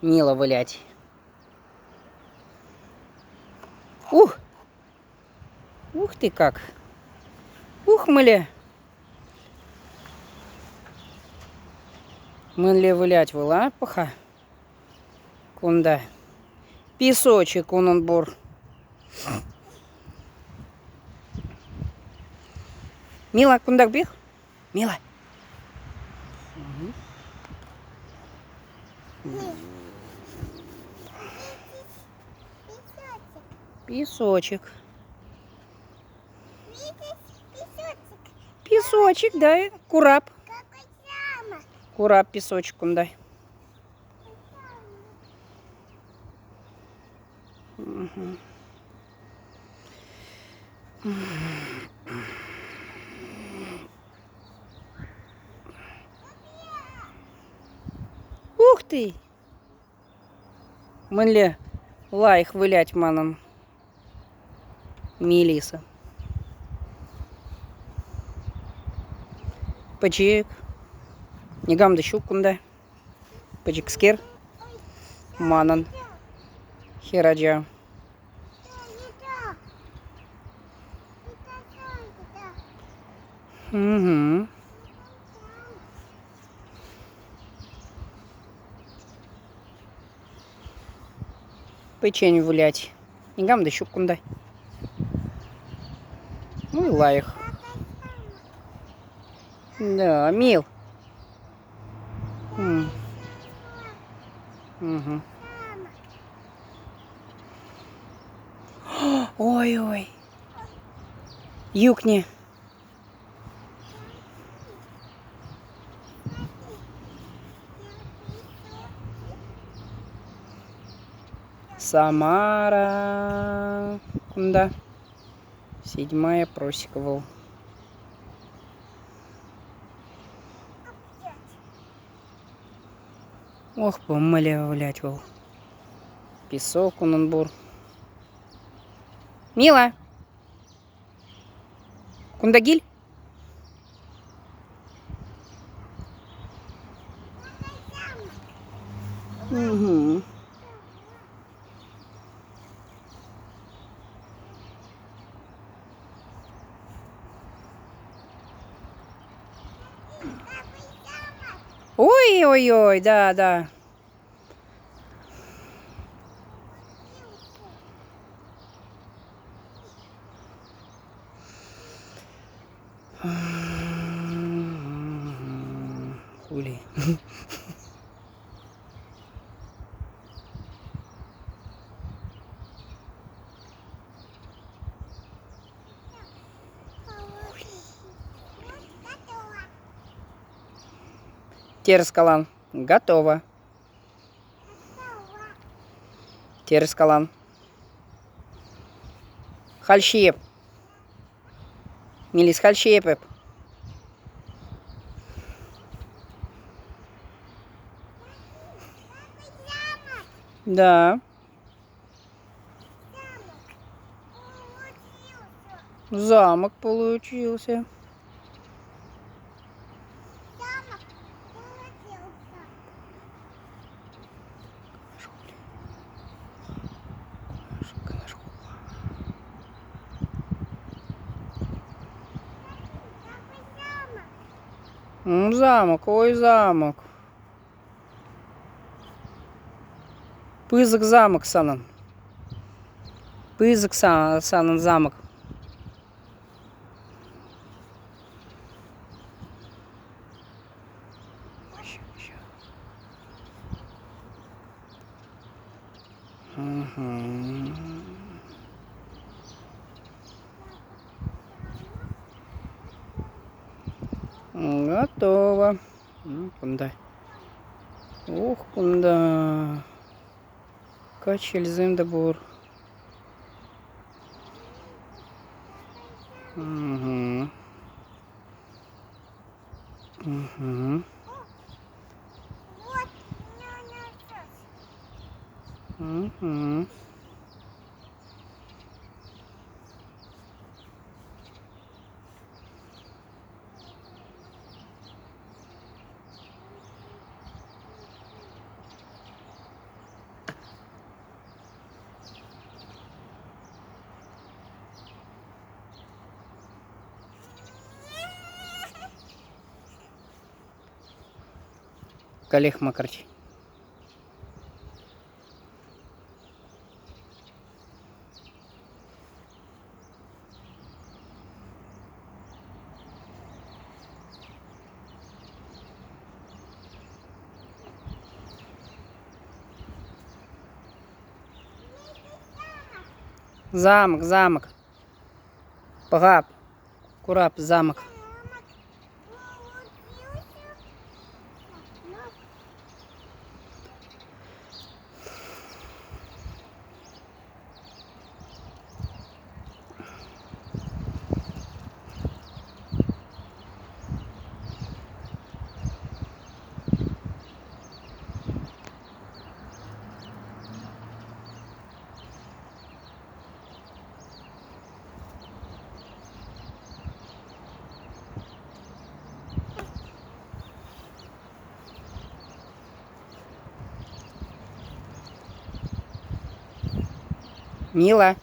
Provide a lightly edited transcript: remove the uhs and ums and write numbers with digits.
Мила вылять. Ух! Ух ты как! Ух, мӗнле! Мӗнле вылять вӑл, а, пӑха? Кунта. Песочек унӑн пур. Мила, кунта пих. Мила. Песочек. Песочек, да, курап. Курап песочек кунта. Ух ты! Мӗнле лайӑх вылять манӑн Мелиса. Пӗчӗк. Никам та ҫук кунта. Пӗчӗкскер манӑн хӗрача. Угу. Пӗччен вылять. Никам та ҫук кунта. Ну и лайӑх. Да, мил. Угу. Ой-ой. Юкни. Самара. Кунта. Седьмая просека вӑл. Ох, мӗнле вылять вӑл. Песок унӑн пур. Мила! Кунта кил. Угу. Ой-ой-ой, да, да. Хули. Тӗрӗс калан. Готово. Тӗрӗс калан. Халь ҫиеп. Мелис, халь ҫиеп эп. Да. Замок получился. Замок получился. Замок, ой, замок. Пысӑк замок санӑн. Пысӑк санӑн замок. Готово. Кунта. Ух, кунта. Качельсем те пур. Угу. Угу. Угу. Каллех макӑрать. Замок, замок. Пӑхап, курап, замок. Мила.